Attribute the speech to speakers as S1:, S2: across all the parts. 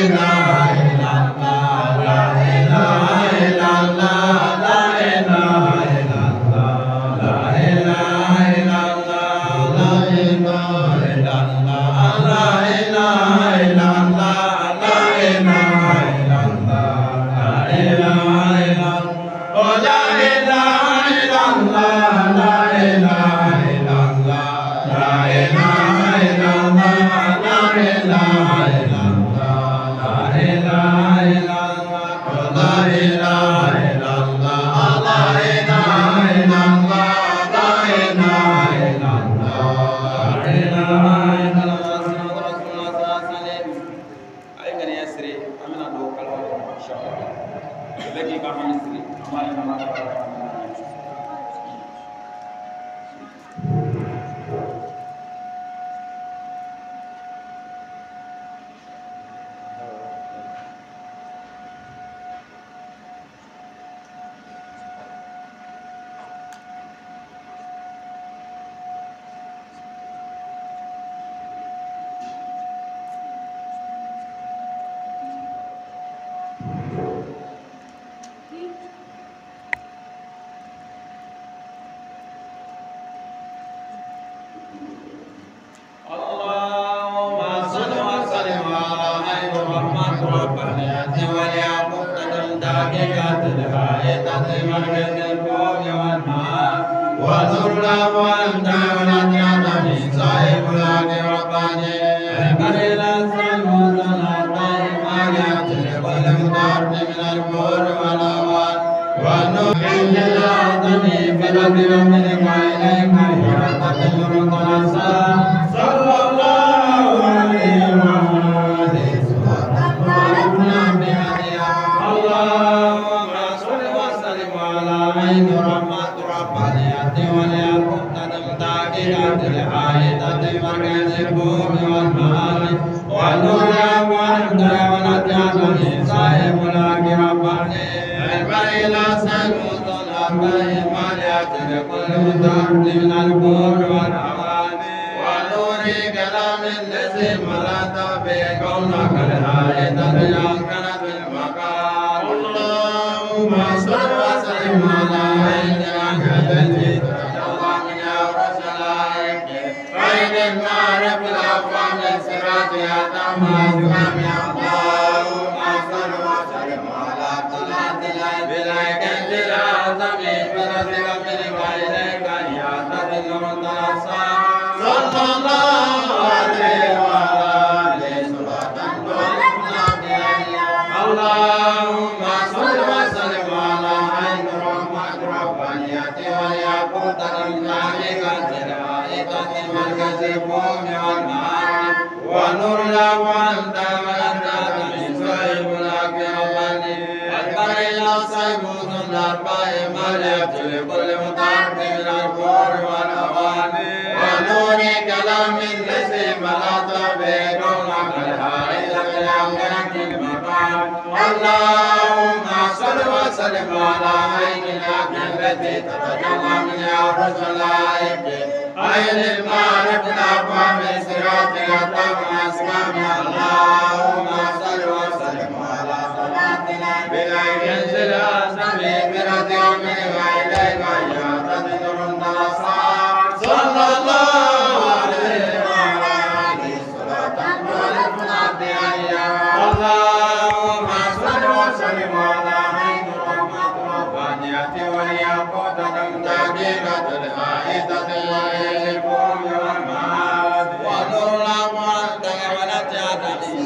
S1: إله إلا الله لا إله إلا الله لا إله إلا الله لا إله إلا الله لا إله إلا الله لا إله إلا الله لا إله إلا الله لا إله إلا الله لا إله إلا الله لا إله إلا الله لا إله إلا الله لا إله إلا الله لا إله إلا الله لا إله إلا الله لا إله إلا الله لا إله إلا الله لا إله إلا الله.
S2: A ye ŋaniya siri, an bɛna don kaliwa kɔnɔ inshallah. Bɛɛ k'i ka hami siri, an b'a ɲini Ala fɛ Ala k'an ɲɛ.
S1: اللهم صل وسلم على عين الرحمة ربنا وليعقوب تحقيقات الحائطة مركز الفوق والماء وذرنا وأنت ولدنا من صاحب الأرض رباني البر الأسلم والأربع ماليات لكل متعرض من البور والأوان والنور عند الأعظم فنزل منك إليك إرادة الرسل صلى الله عليه وآله وسلم بهديه. اللهم صل وسلم على عين رحمة ربانية وليكن تحقيقات الحائطة مركز البوم والمعاني والنور وأنت ولدنا من صاحب الحق رباني البر الأسد والأربع ماليات لكل متعرض من البور والأواني ونور كلام الذي ملأت به كونك الحائطة الأمكنة المكان. اللهم صل وسلم على عين التي تتجلى منها رسلك عين المعرف الأقوام للصراط يا تمام. اللهم صل وسلم على طلعة البلاك الأعظم فنزل منك إليك يا تذل صلى الله عليه وعلى آله صلاة تعرفنا بها. اللهم صل وسلم على عين رحمة ربانية والياقوت الحقيقة الحائطة مركز الفهم والمعاني ونور وأنت ولدت من صاحب الحق رباني البر الأصيب الأربع ماليات لكل متعرض من البور والأواني ونور كلام الذي ملأت به كونك الحائطة الأمكنة المكان. اللهم صل وسلم على عين الحق التي تتجلى منها رسلك عين المعرف الأقوام الصراط الأتم الأسلام. اللهم صل وسلم على صلاتنا بالعين الأعظم برد منك إليك يا تدر صلى الله عليه وعلى آله صلاة تعرفنا بها. اللهم صل وسلم على عين رحمة ربانية والياقوت تحقيقة الحائطة الفهم والمعاد ونور الأموال ولدت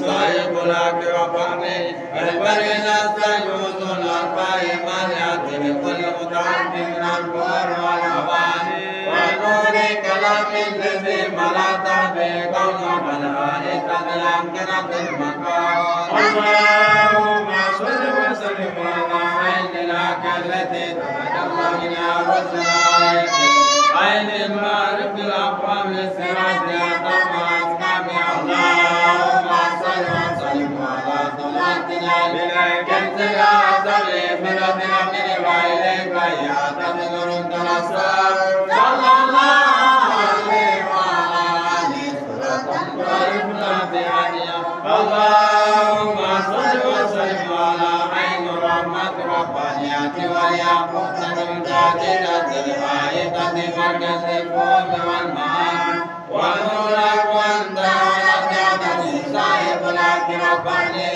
S1: صاحب الحق رباني البر الأسيوط الأربع ماليات لكل متعرض من البور والأواني ونور كلام الذي ملأت به كونك الحائطة الأمكنة المكان. اللهم صل وسلم على عين الحق التي تتجلى منها رسلك عين المعرف الأقوام للصراط الأتم الأسلام. اللهم صل وسلم على صلاتنا بالكنز الأعظم فنزل منك إليك يا تذل صلى الله عليه وعلى آله صلاة تعرفنا بها. اللهم الربانية والياقوتة التاجرة الحائطة مركز الفوز والمعاد ونور الأكوان دولة صاحب الأكرباني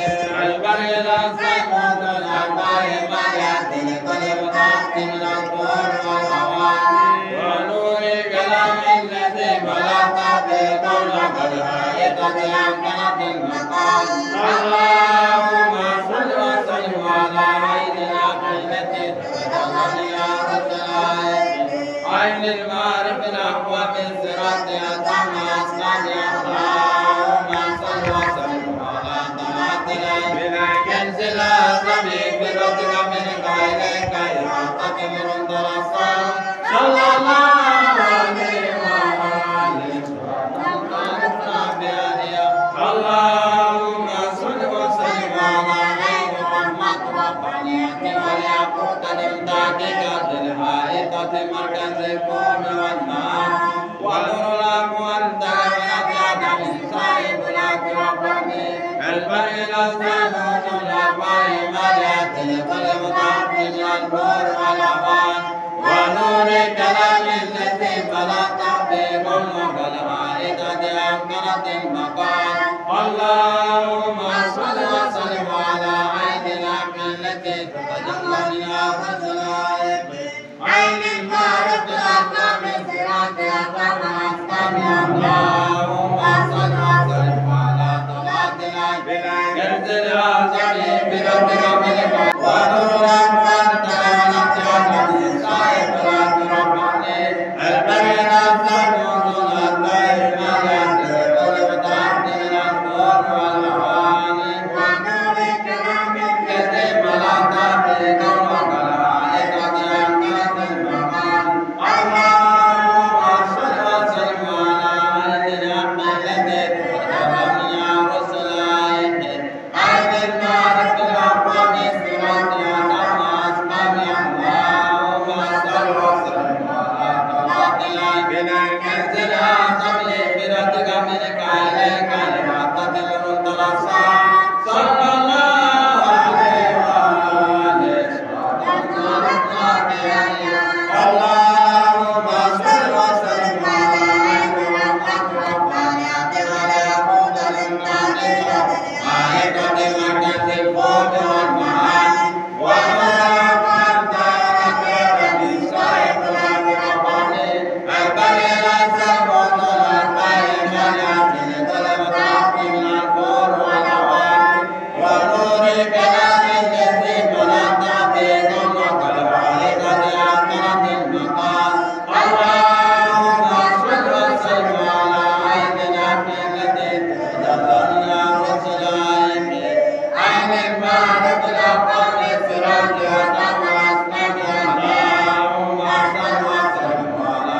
S1: البر الأنسان الأربع ما يأتي لكل متعب من الطور والهوان ونور الكلام الذي ملأت به قولك الحائطة أمكنة المقام. اللهم صل وسلم على عين العقل التي تتجلى يا رسل عين المعارف الأقوى من صراط أتم أسلام. اللهم صل وسلم على طلعت من الكنز الأعظم برتك منك إليك إحاطة من درسان صلى الله عليه وآله. اللهم صل وسلم على عين رحمة ربانية والياقوتة التاجرة الحائطة مركز الكون والمعاد ونور الأكوان دولة عدم صاحب الأكرباني البر الأسلام الأربع ما يأتي لكل متعب من النور والأوان ونور الكلام الذي ملأت به كلك الحائطة أمكنة المقام. اللهم صل وسلم على عين العقل التي تتجلى بها رسل عين المعرفة الأقوام صراط أقوام الأسلام. اللهم صل وسلم على طلعت الكنز الأعظم بربك منك ونور الأكوان دولة عدم صاحب الأكرباني البر الأسلام الأربع ما يأتي لكل متعب من النور والأوان ونور الكلام الذي ملأت به قولك الحائطة أمكنة المقام. اللهم صل وسلم على عين العقل التي تتجلى منها رسل عين المعرفة الأقوام صراط أتم أسلام. اللهم صل وسلم على طلعت من الكنز الأعظم برتك منك إليك إحاطة المنطلقان صلى الله عليه وآله. اللهم صل وسلم على عين رحمة ربانية والياقوتة التاجرة الحائطة مركز الفوز والمعاد ونور الأكوان دولة عدم صاحب الأكرباني البر الأسلام الأربع ما يأتي لكل متعب من النور والأوان ونور الكلام الذي ملأت به قولك الحائطة أمكنة المقام. اللهم صل وسلم على عين العقل التي تتجلى منها رسل عين المعرفة الأقوام صراط أتم أسلام. اللهم صل وسلم على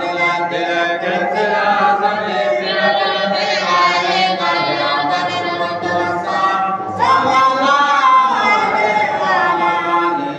S1: طلعت الكنز الأعظم برتك منك إليك إحاطة المنطلقان صلى الله عليه وعلى آله.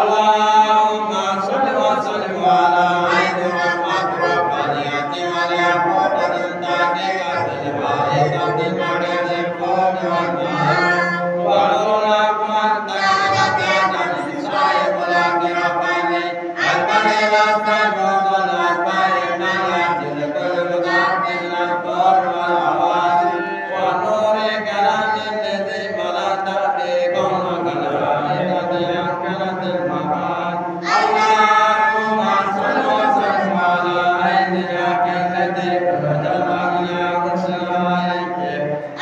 S1: اللهم صل وسلم على عين رحمة ربانية والياقوتة التاجرة الحائطة مركز الكون والمعاد ونور الأكوان دولة عدم صاحب الأكرباني البر الأسلام الأربع ما يأتي لكل متعب من النور والأوان ونور الكلام الذي ملأت به قولك الحائطة أمكنة المقام. اللهم صل وسلم على عين العقل التي تتجلى منها رسل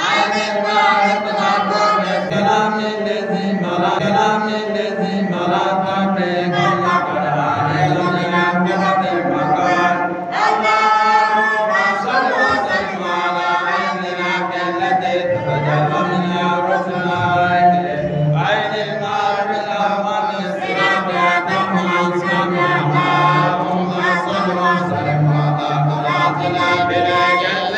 S1: عين المعرفة الأقوام الكلام الذي ملأت به قولك الحائطة أمكنة المقام. اللهم صل وسلم على عين العقل التي تتجلى منها رسل عين المعرفة الأقوام صراط أتم أسلام. اللهم صل وسلم على طلعت الكنز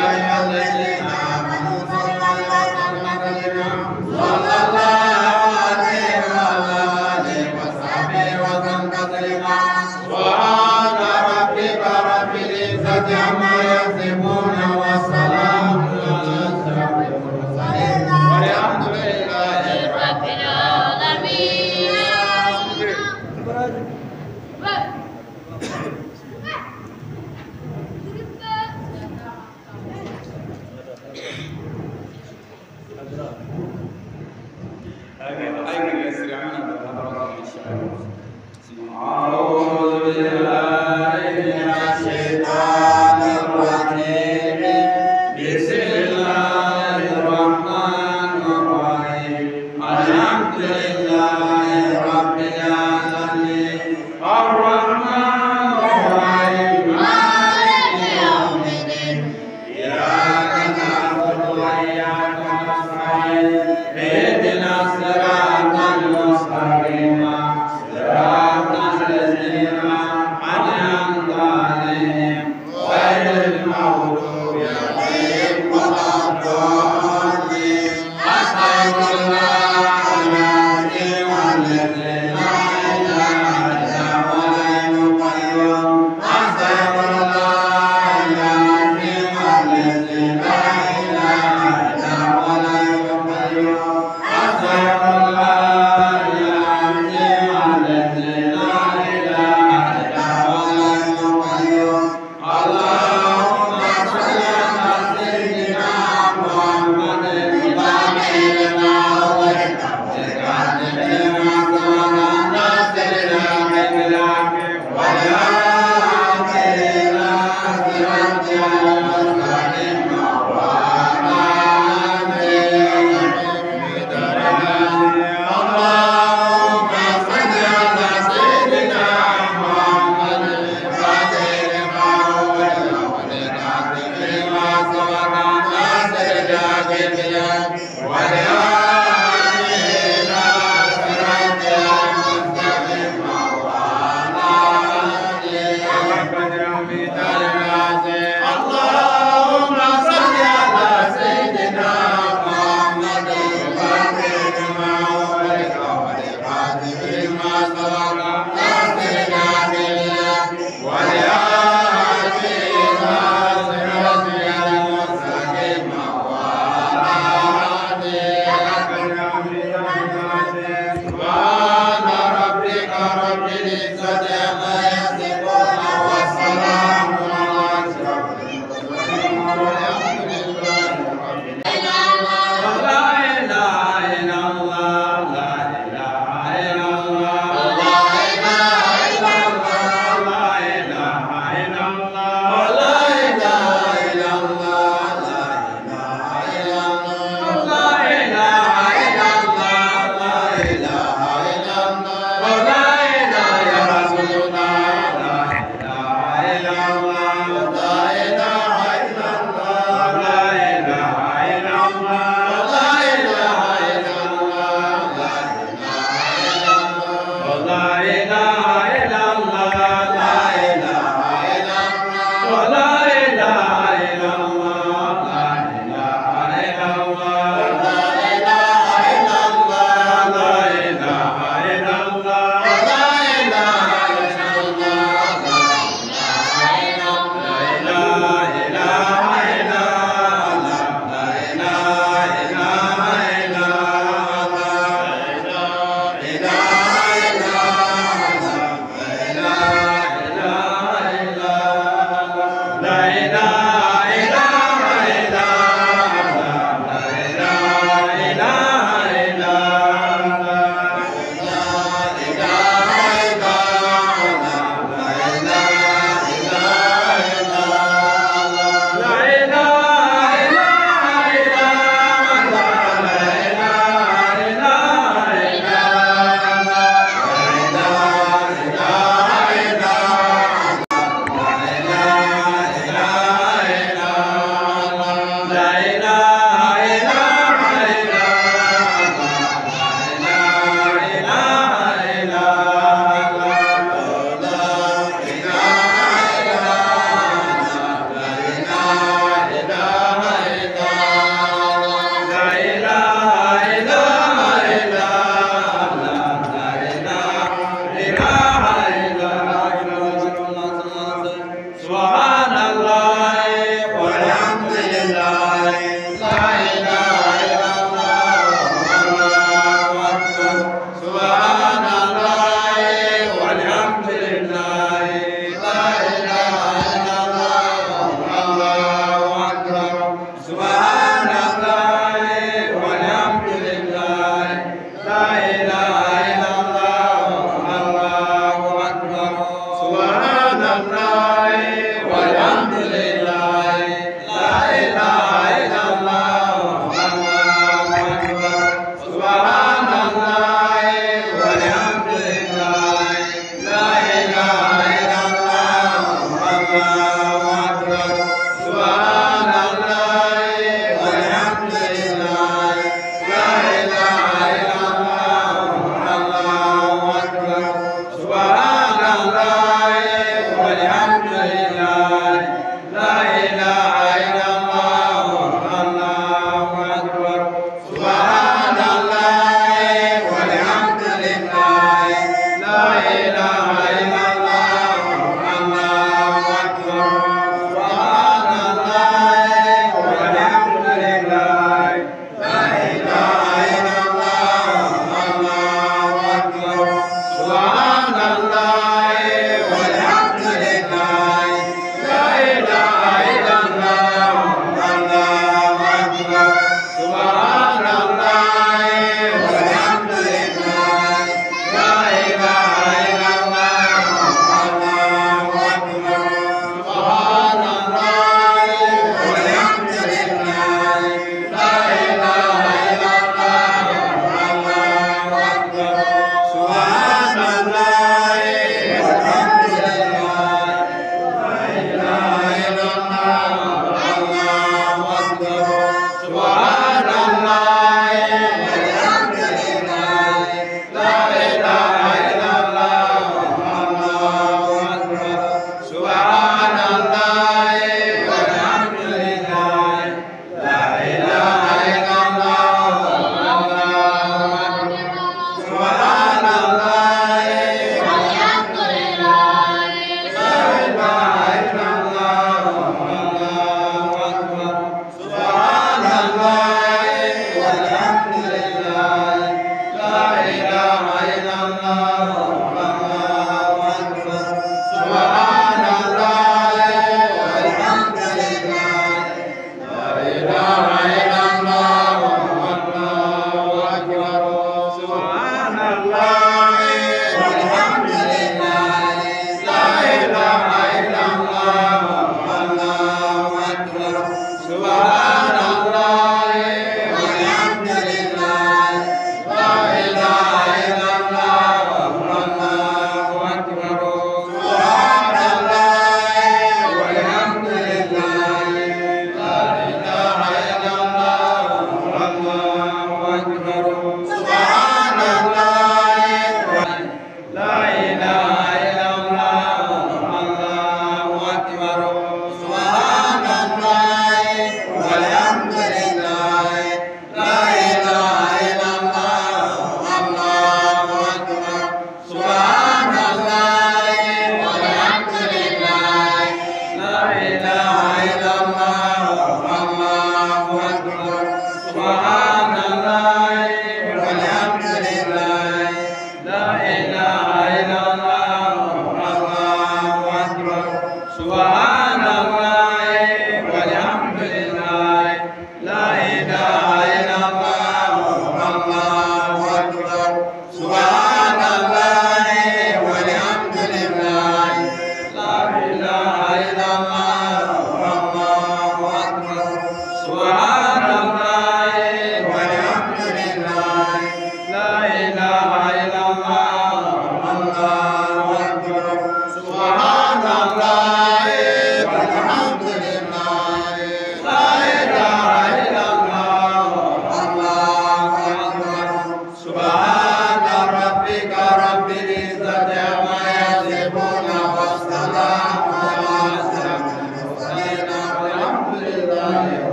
S1: يا أيها الذين آمنوا صلوا عليه وسلموا تسليما. صلى الله عليه وعلى آله وصحبه وسلم تسليما. سبحان ربك رب العزة عما يصفون وسلام على المرسلين والحمد لله
S3: رب العالمين.
S1: أعوذ بالله من الشيطان الرجيم. بسم الله الرحمن الرحيم. الحمد لله رب العالمين الرحمن الرحيم مالك يوم الدين. إياك نعبد وإياك نستعين اهدنا الصراط المستقيم صراط الذين أنعمت عليهم غير المغضوب عليهم ولا الضالين. أستغفر الله العظيم الذي لا إله إلا هو الحي القيوم. أستغفر الله العظيم الذي لا إله إلا هو الحي القيوم.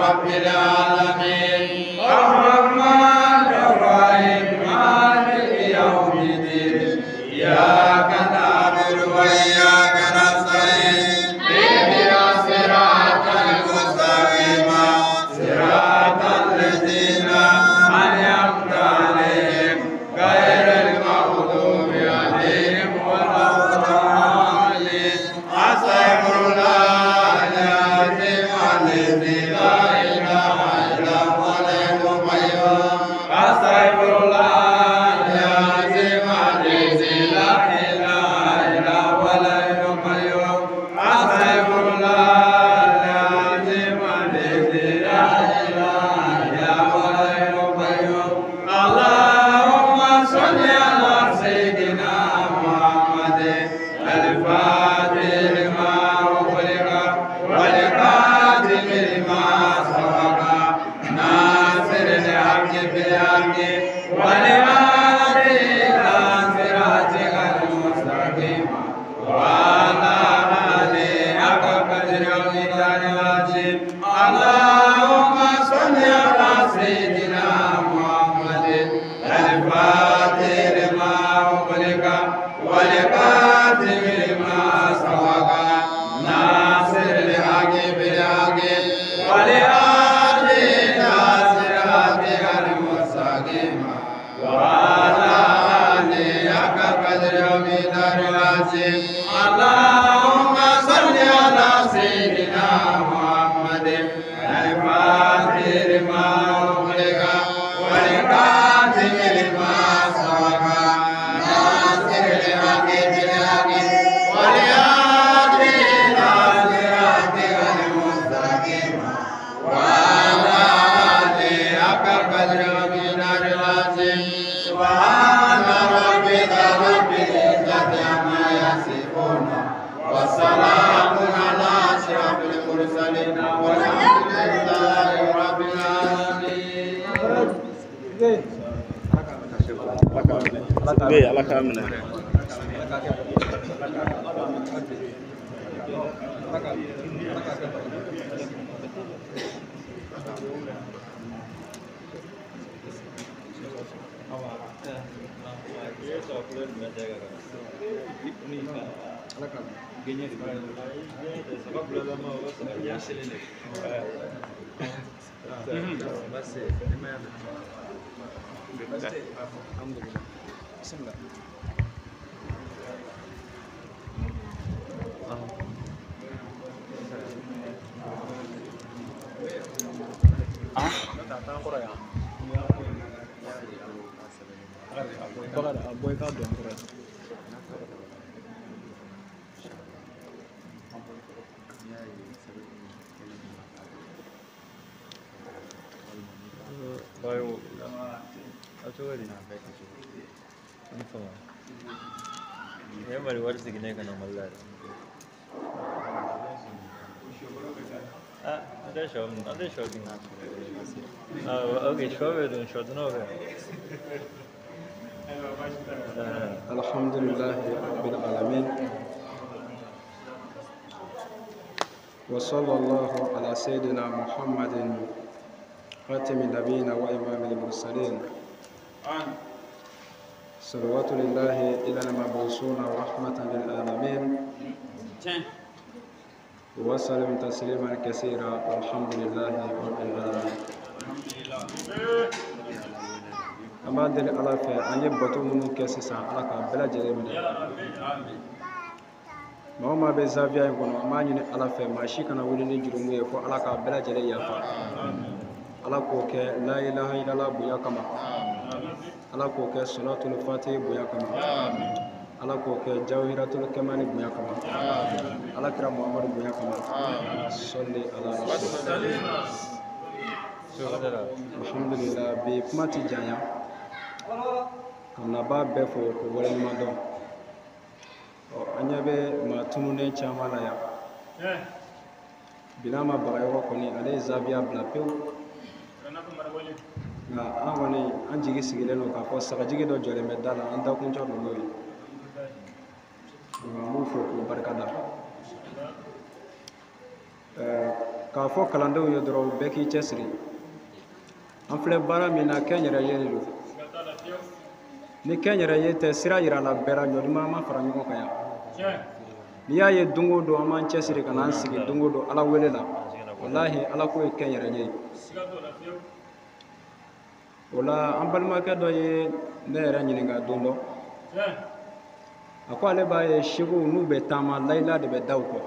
S1: رب العالمين الرحمن الرحيم مالك يوم الدين إياك نعبد وإياك نستعين اهدنا الصراط المستقيم صراط الذين أنعمت عليهم غير المغضوب عليهم ولا الضالين. أستغفر الله العظيم الذي لا إله إلا هو الحي القيوم. أستغفر الله العظيم الذي لا إله إلا هو الحي القيوم. أستغفر الله العظيم الذي لا إله إلا هو الحي القيوم. اللهم صل على سيدنا محمد الفاتح لما أغلق والقادم لما سبق ناصر الحق بالحق والهادي إلى صراطك المستقيم وعلى آله حق قدره ومقداره العظيم. اللهم صل على سيدنا محمد الفاتح لما أغلق والقادم لما سبق ناصر الحق بالحق والهادي إلى صراطك المستقيم وعلى آله حق قدره ومقداره العظيم. اللهم صل على سيدنا محمد الفاتح لما أغلق والقادم لما سبق ناصر الحق بالحق والهادي إلى صراطك المستقيم وعلى آله حق قدره ومقداره العظيم. سبحان ربك رب العزة عما يصفون وسلام على أشرف المرسلين والحمد لله رب العالمين.
S4: Ala k'a minɛ.
S5: الحمد لله رب العالمين وصلى الله على سيدنا محمد خاتم النبيين وإمام المرسلين صلوات لله إلى المبعوثون ورحمة للعالمين وسلم تسليما كثيرا والحمد لله رب العالمين. An b'a deli Ala fɛ an ye bato minnu kɛ sisan Ala k'a bɛɛ lajɛlen minɛ. Maa o maa bɛ zawiya in kɔnɔ an b'a ɲini Ala fɛ maa si kana wuli ni jurumu ye fo Ala k'a bɛɛ lajɛlen yafa. Ala k'o kɛ la ilaha illallah bonya kama. Ala k'o kɛ salatul fatihi bonya kama. Ala k'o kɛ jawhiratul kamali bonya kama. Ala kira Muhammadu bonya kama. Salli ala rasul. Alhamdulillah bi kuma ti janya. Ka nabaa bɛɛ fo k'o waleɲuman dɔn. Ɔ an ɲɛ bɛ maa tununnen caman na yan. Bi n'a ma Bagayɔgɔ kɔni ale ye zawiya bila pewu. Nka an kɔni an jigi sigilen don k'a fɔ sagajigi dɔ jɔlen bɛ da la an dakuncɛ don n'o ye. Nka an b'u fo k'u barika da. K'a fɔ kalandenw ye dɔrɔn bɛɛ k'i cɛsiri. An filɛ baara min na, kɛnyɛrɛye de don. Ni kɛnyɛrɛye tɛ, sira yira la bɛɛ la, ɲɔduman ma fara ɲɔgɔn kan yan. N'i y'a ye don o don an b'an cɛsiri ka n'an sigi don o don Ala wele la, walahi Ala ko ye kɛnyɛrɛye ye. O la an balimakɛ dɔ ye ne yɛrɛ ɲininka don dɔ. A ko ale b'a ye sekow n'u bɛ taama, layila de bɛ da u kɔ.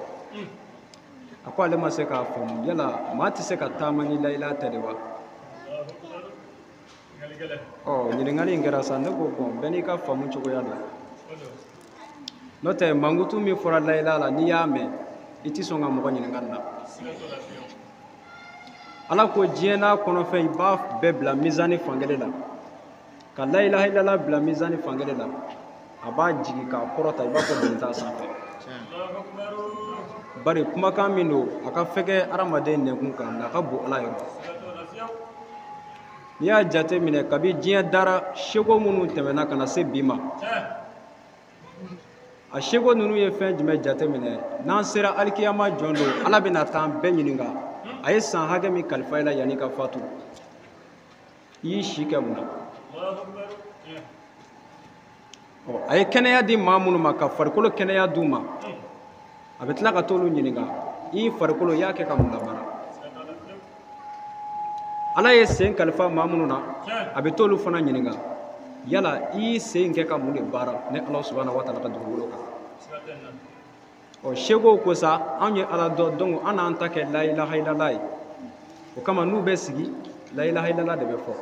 S5: A ko ale ma se k'a faamu, yala maa tɛ se ka taama ni layila tɛ de wa? Ɔ, ɲininkali in kɛra sa, ne ko bɔn, bɛɛ n'i ka faamu cogoya don. N'o tɛ mankutu min fɔra layila la, n'i y'a mɛn i tɛ sɔn ka mɔgɔ ɲininka nin na. Ala ko diɲɛ n'a kɔnɔfɛn i b'a bɛɛ bila mizani fankelen la, ka layilaha ilala bila mizani fankelen la, a b'a jigin k'a kɔrɔta i b'a fɔ doni t'a sanfɛ. Bari kumakan min don, a ka fɛgɛ hadamaden nɛnkun kan, nka a ka bon Ala yɔrɔ. N'i y'a jate minɛ, kabi diɲɛ dara, seko minnu tɛmɛna ka na se bi ma, a seko ninnu ye fɛn jumɛn jate minɛ? N'an sera alikiyama jɔn don, Ala bɛna taa an bɛɛ ɲininka, a ye san hakɛ min kalifa i la yanni i ka fatu, i y'i si kɛ mun na? Ɔ, a ye kɛnɛya di maa minnu ma, ka farikolo kɛnɛya d'u ma, a bɛ tila ka t'olu ɲininka, i y'i farikolo i y'a kɛ ka mun labaara? Ala ye sen kalifa maa minnu na, a bɛ t'olu fana ɲininka, yala i y'i sen kɛ ka mun de baara ne Ala subahana wa taala ka dugukolo kan? Ɔ, sekow ko sa, anw ye Ala dɔn, donc an n'an ta kɛ layilaha ilala ye. O kama n'u bɛ sigi, layilaha ilala de bɛ fɔ.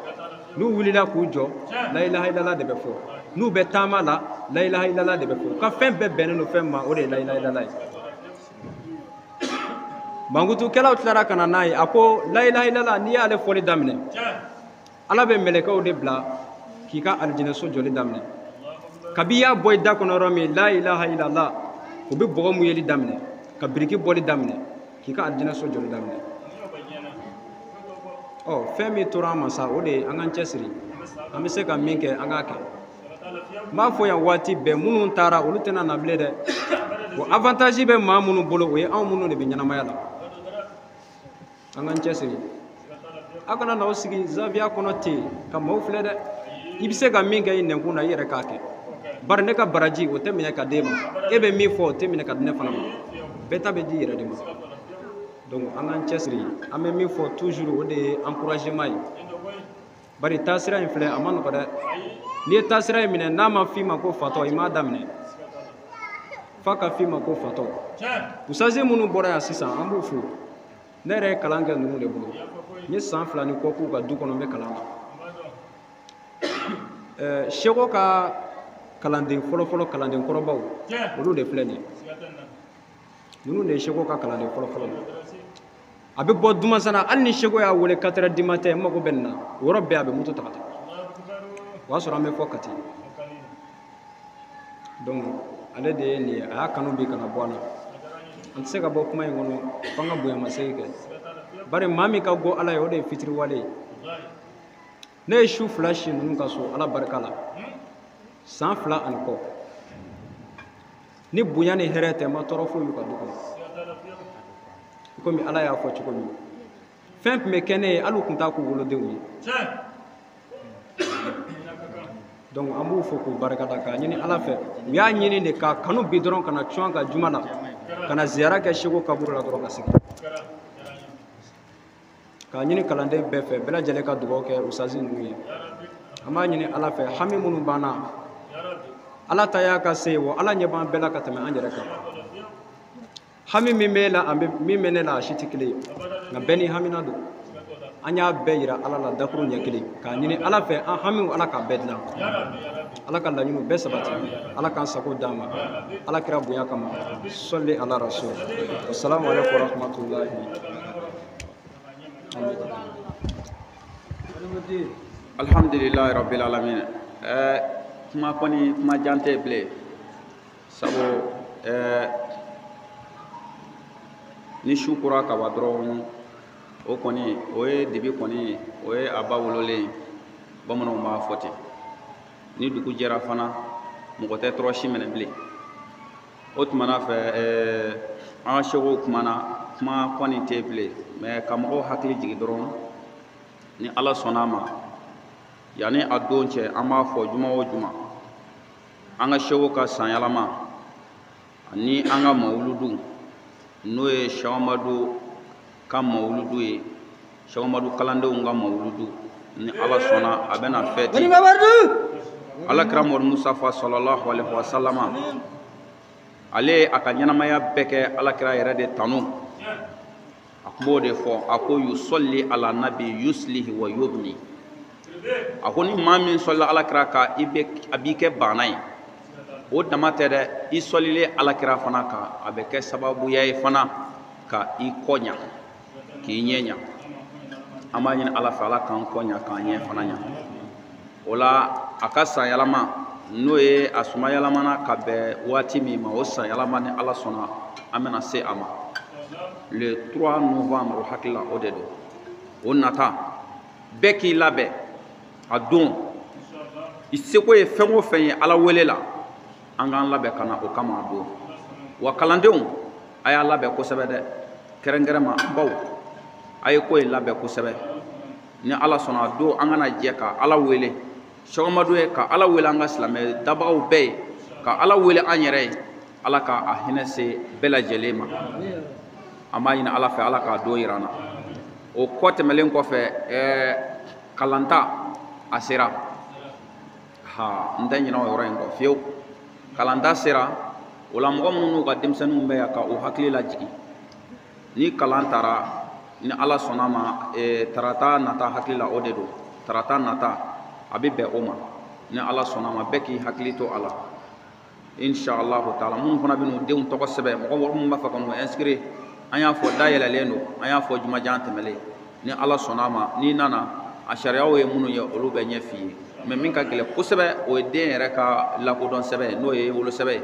S5: N'u wulila k'u jɔ, layilaha ilala de bɛ fɔ. N'u bɛ taama la, layilaha ilala de bɛ fɔ. U ka fɛn bɛɛ bɛnnen don fɛn ma, o de ye layilaha ilala ye. Mankutukɛlaw tilara ka na n'a ye, a ko layilaha ilala, n'i y'ale fɔli daminɛ, Ala bɛ mɛlɛkɛw de bila k'i ka alijinɛso jɔli daminɛ. Kabi i y'a bɔ i da kɔnɔ yɔrɔ min, la ilaha illallah, u bɛ bɔgɔ muyeli daminɛ, ka biriki bɔli daminɛ, k'i ka alijinɛso jɔli daminɛ. Ɔ, fɛn min tora an ma sa, o de ye an k'an cɛsiri, an bɛ se ka min kɛ, an k'a kɛ. N b'a fɔ yan waati bɛɛ, minnu taara olu tɛna na bilen dɛ. O avantage bɛ maa minnu bolo, o ye anw minnu de bɛ ɲɛnamaya la. An k'an cɛsiri, aw kana n'aw sigi zaviya kɔnɔ ten ka maaw filɛ dɛ. I bɛ se ka min kɛ i nɛnkun na, i yɛrɛ k'a kɛ. Bari ne ka baraji o tɛ minɛ ka d'e ma, e bɛ min fɔ o tɛ minɛ ka di ne fana ma, bɛɛ ta bɛ di i yɛrɛ de ma. Donc an k'an cɛsiri, an bɛ min fɔ toujours, o de ye encouragement ye. Bari taasira in filɛ, a ma nɔgɔ dɛ. N'i ye taasira in minɛ, n'a ma f'i ma ko fatɔ, i m'a daminɛ f'a ka f'i ma ko fatɔ. Usazi minnu bɔra yan sisan, an b'u fo. Ne yɛrɛ ye kalan kɛ ninnu de bolo, n ye san 2 ni kɔ k'u ka du kɔnɔ, n bɛ kalan na. Seko ka kalanden fɔlɔfɔlɔ, kalanden kɔrɔbaw, olu de filɛ nin ye. Ninnu de ye seko ka kalanden fɔlɔfɔlɔ ye. A bɛ bɔ Dumansana, hali ni seko y'a wele 4 heures du matin, n mago bɛ nin na, o yɔrɔ bɛɛ a bɛ moto ta ka taa. O y'a sɔrɔ an bɛ fɔ Kati. Donc ale de ye nin ye, a y'a kanu bi ka na bɔ an na. An tɛ se ka bɔ kuma in kɔnɔ f'an ka bonyamasegin kɛ. Bari maa min ka go Ala ye, o de ye fitiriwale ye. Ne ye su 2 si ninnu ka so Ala barika la, san 2 ani kɔ. Ni bonya ni hɛrɛ tɛ, n ma tɔɔrɔ foyi y'u ka du kɔnɔ. Komi Ala y'a fɔ cogo min, fɛn tun bɛ kɛ ne ye, hali u tun t'a k'u wolodenw ye. Donc an b'u fo k'u barikada, k'a ɲini Ala fɛ. U y'a ɲini de k'a kanu bi dɔrɔn ka na cun an kan juma la, ka na ziyara kɛ seko kaburu la dɔrɔn ka segin. K'a ɲini kalanden bɛɛ fɛ, bɛɛ lajɛlen ka dugawu kɛ usazi ninnu ye. An b'a ɲini Ala fɛ, hami minnu b'an na, Ala ta y'a ka se ye, wa Ala ɲɛ b'an bɛɛ la ka tɛmɛ an yɛrɛ kan. Hami min b'e la, min bɛ ne la, a si tɛ kelen ye, nka bɛɛ n'i hamina don. An y'a bɛɛ yira Ala la dakuru ɲɛ kelen, k'a ɲini Ala fɛ, an hamiw Ala k'a bɛɛ dilan, Ala ka laɲiniw bɛɛ sabati, Ala k'an sago d'an ma, Ala kira bonya kama. Sɔli ala rasul. Wasalamu alaikum warahmatullahi.
S2: Alhamdulillahi rabbil alamin. Kuma kɔni, kuma jan tɛ bilen, sabu ni su kora ka ban dɔrɔn, o kɔni o ye dibi kɔni, o ye a ba wololen ye, bamananw b'a fɔ ten. Ni dugu jɛra fana, mɔgɔ tɛ tɔɔrɔ si minɛ bilen. O tuma na fɛ, an ka sekow kumana Kuma kɔni tɛ bilen, mais ka mɔgɔw hakili jigin dɔrɔn, ni Ala sɔnna a ma, yanni a don cɛ, an b'a fɔ juma o juma, an ka sewo ka sanyɛlɛma ani an ka mawuludu, n'o ye Sɛki ka mawuludu ye, Sɛki kalandenw ka mawuludu, ni Ala sɔnna a bɛna fɛti Ala kira Muhamadu Mustafa sallallahu alaihi wa sallama. Ale a ka ɲɛnamaya bɛɛ kɛ Ala kira yɛrɛ de tanu. A tun b'o de fɔ, a ko yusalli ala nabi yuslihi wa yubni. A ko ni maa min sɔlila Ala kira kan, i bɛ a b'i kɛ baana ye. O dama tɛ dɛ, i sɔlilen Ala kira fana kan, a bɛ kɛ sababuya ye fana ka i kɔ ɲa, k'i ɲɛ ɲa. An b'a ɲini Ala fɛ, Ala k'an kɔ ɲa, k'an ɲɛ fana ɲa. O la a ka sanyɛlɛma, n'o ye a sumayɛlɛmana ka bɛn waati min ma, o sanyɛlɛma ni Ala sɔnna an bɛna se a ma le 3 novembre, o hakili la o de don. O nata, bɛɛ k'i labɛn a don. I seko ye fɛn o fɛn ye Ala wele la, an k'an labɛn ka na o kama a don. Wa kalandenw, a y'a labɛn kosɛbɛ dɛ, kɛrɛnkɛrɛn ma baw, a ye ko in labɛn kosɛbɛ. Ni Ala sɔnna a don, an kana jɛ ka Ala wele Sɛki ye, ka Ala wele an ka silamɛ dabagaw bɛɛ ye, ka Ala wele an yɛrɛ ye, Ala ka a hinɛ se bɛɛ lajɛlen ma. An b'a ɲini Ala fɛ, Ala k'a don yira an na. O kɔ tɛmɛlen kɔfɛ, kalanta a sera. Ha, n tɛ ɲinɛ o yɔrɔ in kɔ fiyewu. Kalanta sera, o la mɔgɔ minnu n'u ka denmisɛnninw bɛ yan, ka u hakili lajigin ni kalan taara, ni Ala sɔnna ma, tarata nata, hakili la o de don, tarata nata a bɛ bɛn o ma. Ni Ala sɔnna ma, bɛɛ k'i hakili to a la, inshallah taala. Minnu fana bɛ n'u denw tɔgɔ sɛbɛn, mɔgɔ minnu b'a fɛ ka n'u inscrire, an y'a fɔ dayɛlɛlen don, an y'a fɔ jumajan tɛmɛlen. Ni Ala sɔnna a ma, n'i nana, a sariyaw ye minnu ye, olu bɛ ɲɛ f'i ye. Mais min ka gɛlɛn kosɛbɛ, o ye den yɛrɛ ka lakodɔn sɛbɛn ye, n'o ye wolosɛbɛn ye.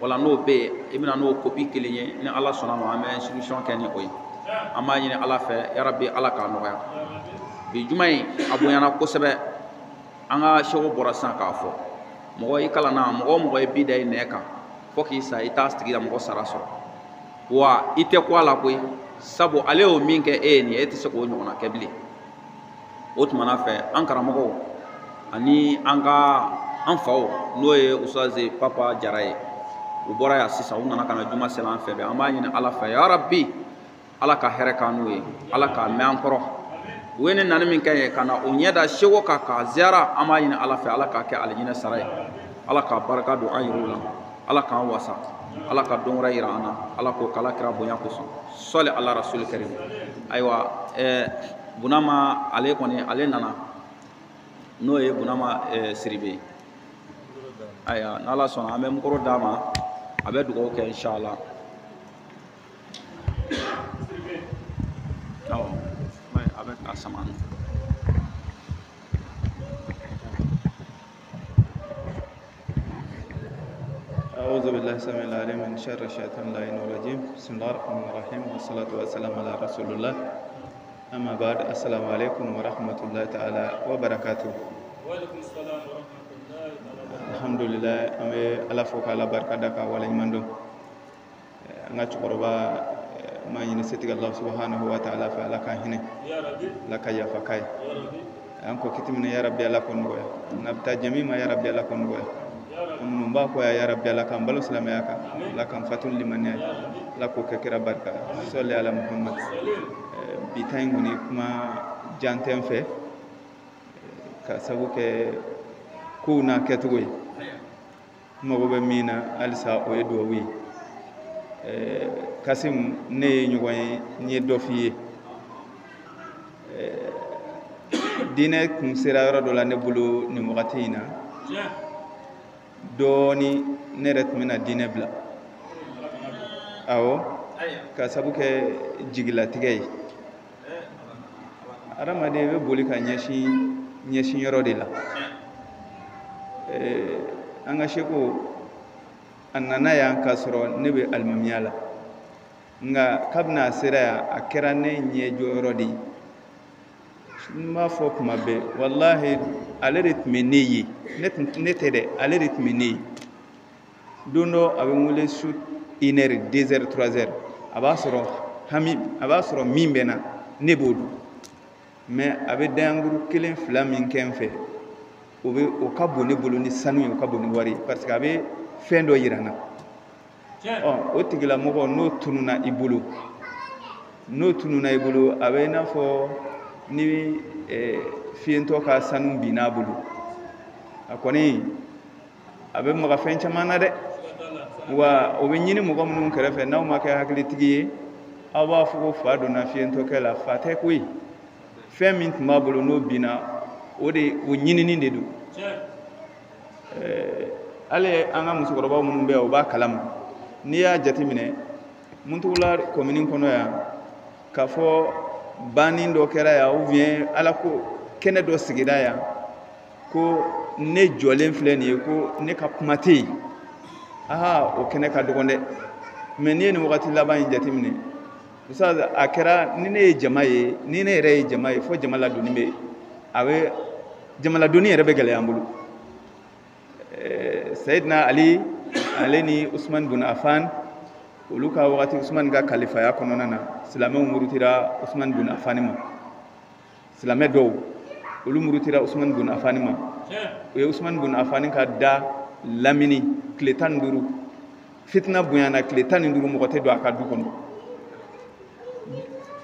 S2: Wala n'o bɛ yen, i bɛna n'o kopi kelen ye. Ni Ala sɔnna ma, an bɛ inscription kɛ ni o ye. An b'a ɲini Ala fɛ, yarabi Ala k'a nɔgɔya. Bi juma in a bonyana kosɛbɛ. An ka seko bɔra sisan k'a fɔ, mɔgɔ i kalanna, mɔgɔ o mɔgɔ ye bi da i nɛ kan fo k'i sa, i t'a tigilamɔgɔ sara sɔrɔ. Wa i tɛ ko a la koyi, sabu ale y'o min kɛ e ye nin ye, e tɛ se k'o ɲɔgɔnna kɛ bilen. O tumana fɛ, an karamɔgɔw ani an ka an faw, n'o ye Usaze Papa Jara ye, u bɔra yan sisan, u nana ka na juma seli an fɛ bɛɛ. An b'a ɲini Ala fɛ, yarabi Ala ka hɛrɛ k'an n'u ye, Ala k'a mɛn an kɔrɔ. U ye nin nani min kɛ ye ka na o ɲɛ da seko kan k'a ziyara, an b'a ɲini Ala fɛ, Ala k'a kɛ alijinɛ sara ye, Ala k'a barika don an yɛrɛw la, Ala k'an wasa, Ala ka don wɛrɛ yira an na, Ala k'o k'Ala kira bonya kosɔn, sɔli ala rasuli karim. Ayiwa, Bunama, ale kɔni ale nana, n'o ye Bunama Siribe. Ayiwa, n'Ala sɔnna, an bɛ micro d'a ma, a bɛ dugawu kɛ inshallah. Awɔ, a bɛ a sama.
S1: أعوذ بالله السميع العليم من شر الشيطان اللعين الرجيم. بسم الله الرحمن الرحيم، والصلاة والسلام على رسول الله. أما بعد، السلام عليكم ورحمة الله تعالى وبركاته.
S4: وعليكم السلام ورحمة الله تعالى وبركاته.
S1: الحمد لله, an bɛ Ala fo k'Ala barika da, k'a waleɲuman dɔn. An ka cɛkɔrɔba, n b'a ɲini setigi Allah subhanahu wa ta'ala fɛ, Ala ka hinɛ,
S4: يا ربي.
S1: Ala ka yafa k'a ye.
S4: يا ربي.
S1: An ko kiti min, ya Rabbi, Ala k'o nɔgɔya. N'a bɛ taa jɛ min ma, ya Rabbi, Ala k'o nɔgɔya. An minnu b'a kɔ yan, ya Rabbi, Ala k'an balo silamɛya kan, Ala k'an fatu limaniya ye, Ala k'o kɛ kira barika, sɔli ala Muhammad. Bi ta in kɔni, kuma jan tɛ n fɛ, ka sabu kɛ kow n'a kɛcogo ye. N mago bɛ min na halisa, o ye duwawu ye. Kasim, ne ye ɲɔgɔn ye, n ye dɔ f'i ye. Diinɛ kun sera yɔrɔ dɔ la ne bolo nin wagati in na dɔɔni, ne yɛrɛ tun bɛna diinɛ bila. Awɔ, ka sabu kɛ jigilatigɛ ye. Adamaden bɛ boli ka ɲɛsin yɔrɔ de la. An ka seko a nana yan k'a sɔrɔ ne bɛ alimamiya la, nka kabini a sera yan, a kɛra ne ɲɛjɔyɔrɔ de ye. N b'a fɔ kuma bɛɛ, walahi, ale de tun bɛ ne ye, ne tun ne tɛ dɛ, ale de tun bɛ ne ye. Don dɔ a bɛ n wele su 1 heure, 2 heures, 3 heures, a b'a sɔrɔ
S6: Hami a b'a sɔrɔ min bɛ na ne b'o dɔn, mais a bɛ dayankuru kelen fila min kɛ n fɛ, o bɛ o ka bon ne bolo ni sanu ye, o ka bon ni wari ye, parce que a bɛ fɛn dɔ yira n na. Ɔ o tigilamɔgɔ n'o tununna i bolo, n'o tununna i bolo, a bɛ i n'a fɔ ni fiyentɔ ka sanu binna a bolo, a kɔni a bɛ maga fɛn caman na dɛ. Wa o bɛ ɲini mɔgɔ minnu kɛrɛfɛ, n'aw ma kɛ hakilitigi ye, aw b'a fɔ ko fa donna fiyentɔkɛ la, fa tɛ koyi. Fɛn min tun b'a bolo n'o binna, o de o ɲinini de don. Hali an ka musokɔrɔbaw minnu bɛ yan, o b'a kalama. N'i y'a jateminɛ Muntugula commune kɔnɔ yan, k'a fɔ banni dɔ kɛra yan ou bien ala ko kɛnɛ dɔ sigira yan, ko ne jɔlen filɛ nin ye, ko ne ka kuma tɛ yen, aa o kɛnɛ ka dɔgɔn dɛ. Mais n'i ye nin wagati laban in jateminɛ, ustaz, a kɛra ni ne ye jama ye, ni ne yɛrɛ ye jama ye, fo jama ladonni bɛ, a bɛ jama ladonni yɛrɛ bɛ gɛlɛya an bolo. Seyidina Ali, ale ni Usman bun Affan, olu ka wagati, Usman ka kalifaya kɔnɔna na, silamɛw murutira Usman bun Affan ma. Silamɛ dɔw olu murutira Usman bun Affan ma. U ye Usman bun Affan ka da lamini tile 15. Fitina bonyana tile 15, mɔgɔ tɛ don a ka du kɔnɔ.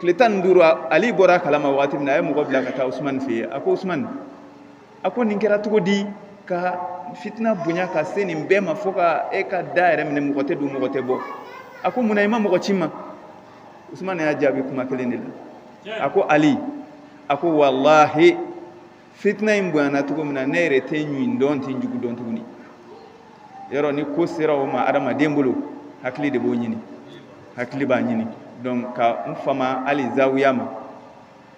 S6: Tile 15, Ali bɔra a kalama wagati min na, a ye mɔgɔ bila ka taa Usman fɛ yen. A ko Usman, a ko nin kɛra cogo di ka fitina bonya ka se nin bɛɛ ma, fo ka e ka da yɛrɛ minɛ, mɔgɔ tɛ don, mɔgɔ tɛ bɔ. A ko munna i ma mɔgɔ ci ma? Usman y'a jaabi kuma kelen de la. A ko Ali, a ko walahi fitina in bonyana cogo min na, ne yɛrɛ tɛ ɲin dɔn, tɛ jugu dɔn tuguni. Yɔrɔ ni ko sera o ma adamaden bolo, hakili de b'o ɲini, hakili b'a ɲini. Donc ka n fama hali zawiya ma,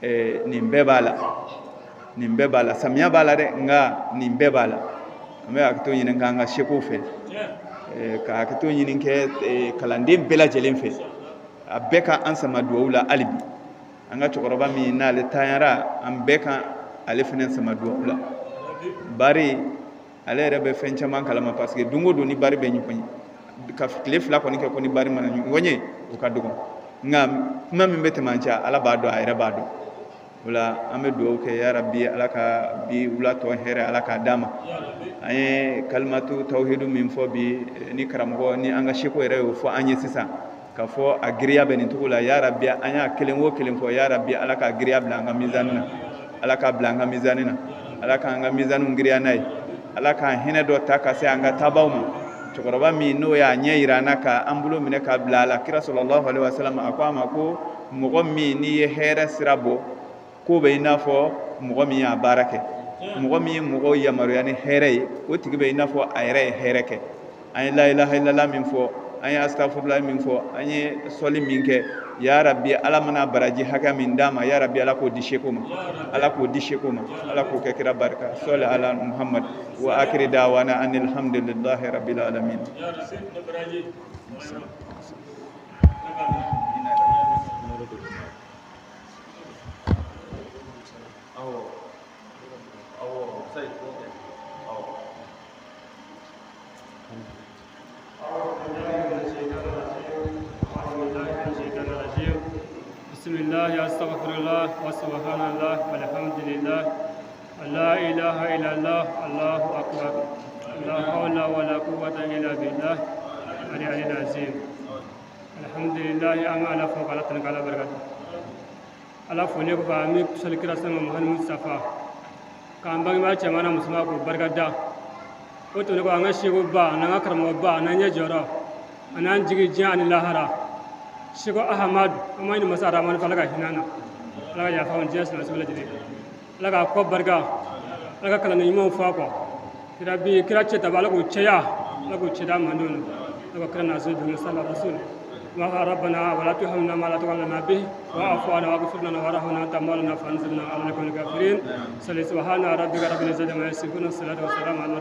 S6: nin bɛɛ b'a la, nin bɛɛ b'a la, samiya b'a la dɛ, nka nin bɛɛ b'a la. An bɛ hakɛto ɲini k'an ka seko fɛ, ka hakɛto ɲini kɛ kalanden bɛɛ lajɛlen fɛ, a bɛɛ ka an sama duwawu la hali bi. An ka cɛkɔrɔba min n'ale tanyara, an bɛɛ ka ale fɛnɛ sama duwawu la. Bari ale yɛrɛ bɛ fɛn caman kalama, parce que don o don ni bari bɛ ɲɔgɔn ye, ka tile fila kɔni kɛ ko ni bari mana ɲɔgɔn ye, o ka dɔgɔn. Nka kuma min bɛ tɛmɛ an cɛ, Ala b'a dɔn, a yɛrɛ b'a dɔn. O la an bɛ dugawu kɛ, ya Rabi, Ala ka bi wula tɔ hɛrɛ Ala k'a d'a ma. An ye kalimatu tawhidu min fɔ bi, ni karamɔgɔ ni an ka seko yɛrɛ y'o fɔ an ye sisan, k'a fɔ a giriya bɛ nin cogo la, ya Rabi, an y'a kelen o kelen fɔ, ya Rabi, Ala k'a giriya bila an ka mizani na, Ala k'a bila an ka mizani na, Ala k'an ka mizaniw giriya n'a ye, Ala k'an hinɛ dɔ ta ka se an ka taabaw ma. Cɛkɔrɔba min n'o y'a ɲɛ yira an na, k'an bolo minɛ k'a bila a la, kira sallallahu alaihi wasallam a ko a ma ko mɔgɔ min n'i ye hɛrɛ sira bɔ, k'o bɛ i n'a fɔ mɔgɔ min y'a baara kɛ. Mɔgɔ min ye mɔgɔw yamaruya ni hɛrɛ ye, o tigi bɛ i n'a fɔ a yɛrɛ ye hɛrɛ kɛ. An ye la ilaha illallah min fɔ, an ye astaghfirullah min fɔ, an ye sɔli min kɛ, ya Rabbi, Ala mana baraji hakɛ min d'a ma, ya Rabbi, Ala k'o di seko ma, Ala k'o di seko ma, Ala k'o kɛ kira barika. Sɔli ala Muhammad wa akiri dawana anil hamdulillahi rabbil alamin.
S4: بسم الله، أستغفر الله، وسبحان الله، والحمد لله، لا إله إلا الله، الله أكبر، لا حول ولا قوة إلا بالله العلي العظيم. الحمد لله أما على فوق على تنك على بركاته. على فونيك فامي سلك رسول محمد مصطفى. كان بقى ما جمعنا مسلم كو بركة دا. وتنك أنا شيخ با، أنا أكرم با، أنا نجارة، أنا نجي جان الله Seko Ahmad, amma ni masa Rahman fa laga hinana. Laga ya fa on jesu na subala jide. Laga ko barka. Laga kala ni mo fa ko. Kira bi kira ce ta bala ko ceya, laga ko ceda mandon. Laga kira na zudu sallallahu rasul. Wa rabbana wa la tuhamna ma la taqalna bih wa afu anna wa ghfir lana warhamna anta mawlana fanzurna ala al kafirin. Salli subhana rabbika rabbil izzati amma yasifun, salatu wassalamu ala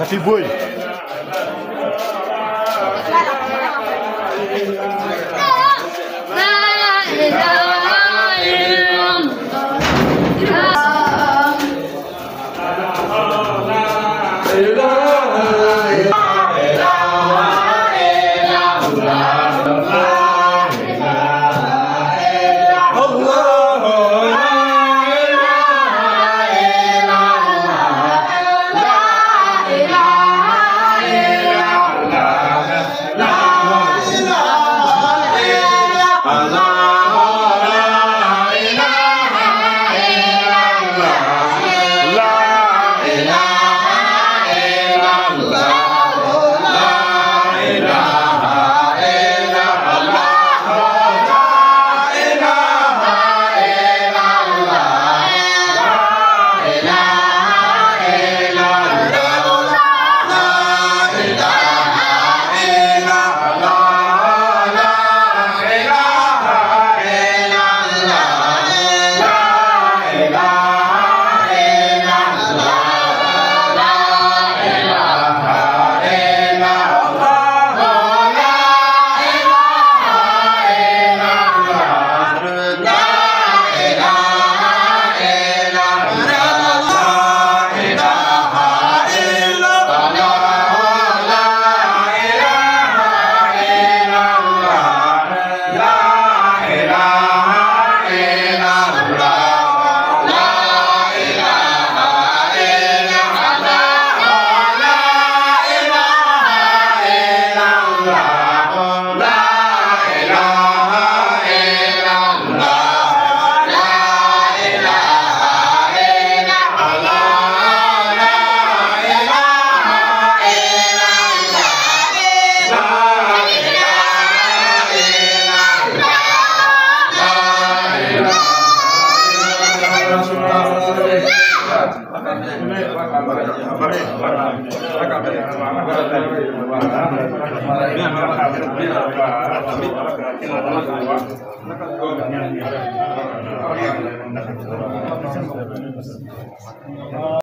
S7: Nafi boy.